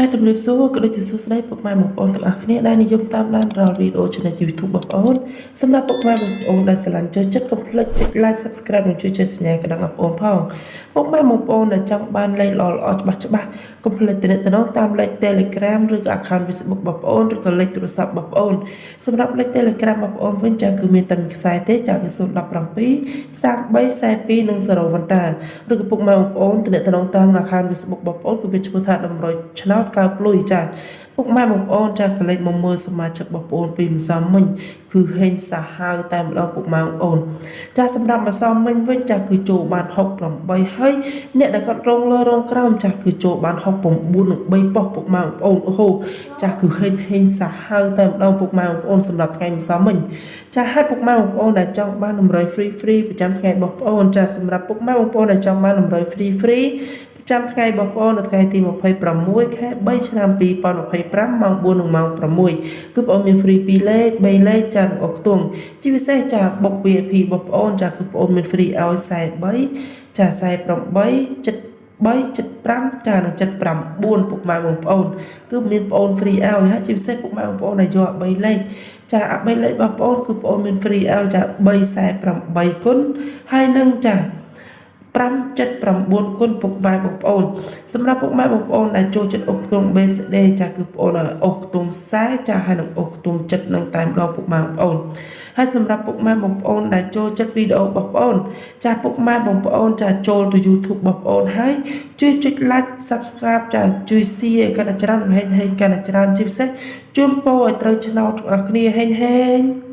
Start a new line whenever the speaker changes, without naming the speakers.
ចាស់ជំរាបសួរក៏ដូចជាសួស្តីពុកម៉ែបងប្អូនទាំងអស់គ្នាដែលនិយមតាមដានរាល់វីដេអូ Channel YouTube បងប្អូនសម្រាប់ពុកម៉ែបងប្អូនដែលស្រឡាញ់ចូលចិត្តកុំភ្លេចចុច Like Subscribe និងជួយចុចសញ្ញាកណ្ដឹងបងប្អូនផងពុកម៉ែបងប្អូនដែលចង់បានលេខល្អៗច្បាស់ច្បាស់កុំភ្លេចទំនាក់ទំនងតាមលេខ Telegram ឬក៏ Account Facebook បងប្អូនឬក៏លេខទូរស័ព្ទបងប្អូនសម្រាប់លេខ Telegram បងប្អូនវិញចាគឺមានតែមួយខ្សែទេចាគឺ017 33 42និង0វ៉ាន់តាឬក៏ពុកម៉ែបងប្អូនទំនាក់ទំនងតាម Account Facebook បងប្អូនគឺមានឈ្មោះថាតម្រុយឆ្នោតកើភ្លុយចាពុកម៉ែបងប្អូនចាកលេចមកមើលសមាជិកបងប្អូនពីម្សិលមិញគឺហេងសាហាវតែម្ដងពុកម៉ែបងប្អូនចាសម្រាប់ម្សិលមិញវិញចាគឺចូលបាន68ហើយអ្នកដែលគាត់រងលើរងក្រោមចាគឺចូលបាន69និង3ប៉ុស្តិ៍ពុកម៉ែបងប្អូនអូហូចាគឺហេងហេងសាហាវតែម្ដងពុកម៉ែបងប្អូនសម្រាប់ថ្ងៃម្សិលមិញចាឲ្យពុកម៉ែបងប្អូនដែលចង់បានតម្រុយ free free ប្រចាំថ្ងៃបងប្អូនចាសម្រាប់ពុកម៉ែបងប្អូនដែលចង់បានតម្រុយ free free ប្រចាំថ្ងៃបងប្អូននៅថ្ងៃទី26ខែ3ឆ្នាំ2025ម៉ោង4និងម៉ោង6គឺបងប្អូនមាន free 2លេខ3លេខចានិងអុកខ្ទង់ជាពិសេសចាបុក VIP បងប្អូនចាគឺបងប្អូនមាន free ឲ្យ43ចា48 7 3 75ចានិង79ពុកម៉ែបងប្អូនគឺមានបងប្អូន free ឲ្យហើយជាពិសេសពុកម៉ែបងប្អូនដែលយក3លេខចាអា3លេខរបស់បងប្អូនគឺបងប្អូនមាន free ឲ្យចា348គុណហើយនឹងចា579គុណពុកម៉ែបងប្អូនសម្រាប់ពុកម៉ែបងប្អូនដែលចូលចិត្តអូសខ្ទង់ BCD ចាគឺបងប្អូនឲ្យអូសខ្ទង់40ចាហើយនឹងអូសខ្ទង់ចិត្តនឹងតែម្ដងពុកម៉ែបងប្អូនហើយសម្រាប់ពុកម៉ែបងប្អូនដែលចូលចិត្តវីដេអូរបស់បងប្អូនចាពុកម៉ែបងប្អូនចាចូលទៅ YouTube របស់បងប្អូនហើយជួយចុច like Subscribe ចាជួយ share ឲ្យកាន់តែច្រើនហេងហេងកាន់តែច្រើនជាពិសេសជូនពរឲ្យត្រូវឆ្នោតទាំងអស់គ្នាហេងហេង។